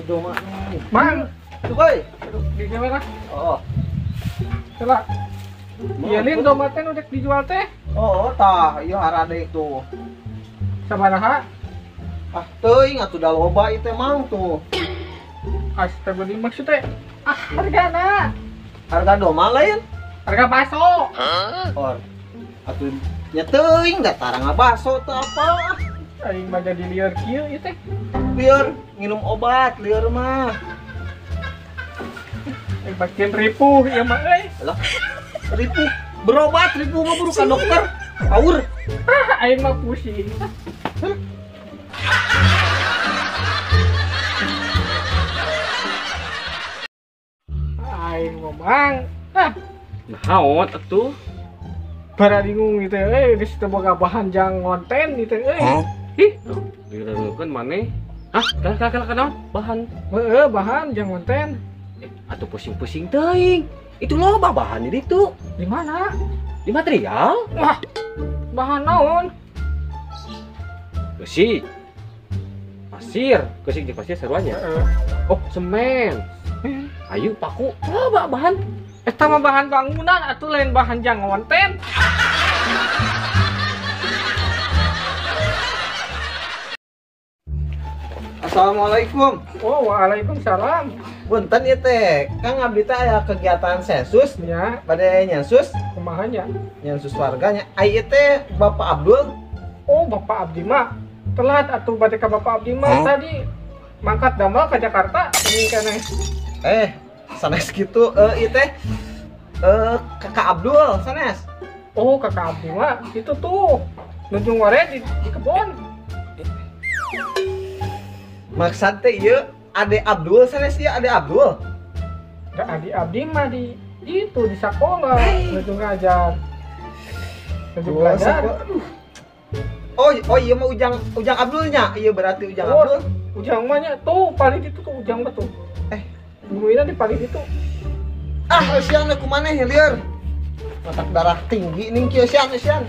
Doma. Mang, tuh di kamera. Oh. Coba. Iya lin doma teh nu dek dijual teh. Oh, tah, ieu harade tuh. Sabaraha? Ah, teuing atuh da loba ieu teh mang tuh. Astagfirullah maksud teh. Ah, hargana. Harga doma lain? Harga baso. Or. Atuh nya teuing da tarang baso teu apa. Aing mah jadi lieur kieu ieu teh. Lieur nginum obat lieur mah. Aing bagian ripuh ieu mah euy. Lah, ripuh berobat ripuh mah buru ka dokter. Paur. Ah, aing mah pusing. Aing ngomong. Ah, naon atuh? Bara bingung gitu euy, geus teu boga bahan jang ngonten gitu euy. Ih, direnungkeun maneh. Hah, kalah naon? Bahan. Heeh, bahan jang konten. Atuh pusing-pusing teuing. Itu loba bahan di ditu. Di mana? Di material. Wah, bahan naon? Besi. Pasir, kesik di pasir seruannya. Oh, semen. Ayu paku, loba bahan. Eta mah bahan bangunan atuh lain bahan jang konten. Assalamualaikum. Oh, waalaikumsalam. Punten ieu teh, Kang abdi teh aya kegiatan sensus nya, bade nyensus. Kumaha nya? Nyensus warganya. Ai ieu teh Bapak Abdul. Oh, Bapak Abdi mah telat atuh bade ka Bapak Abdi mah tadi mangkat damel ke Jakarta ini keneh. Sanes kitu ieu teh Kakak Abdul sanes. Oh, Kakak Abdi mah itu tuh nunjung ware di kebon. Maksud teh ieu Ade Abdul sanes ieu Ade Abdul. Da Ade Abdi mah di itu di sekolah nuju ngajar. Nuju belajar. Oh, iya mah Ujang Abdulnya. Iya berarti Ujang Abdul. Ujang mah nya tuh paling itu tuh Ujang mah tuh. Nungguin di paling itu. Ah, eusian ku maneh lieur. Matak darah tinggi ning kieu sian eusian.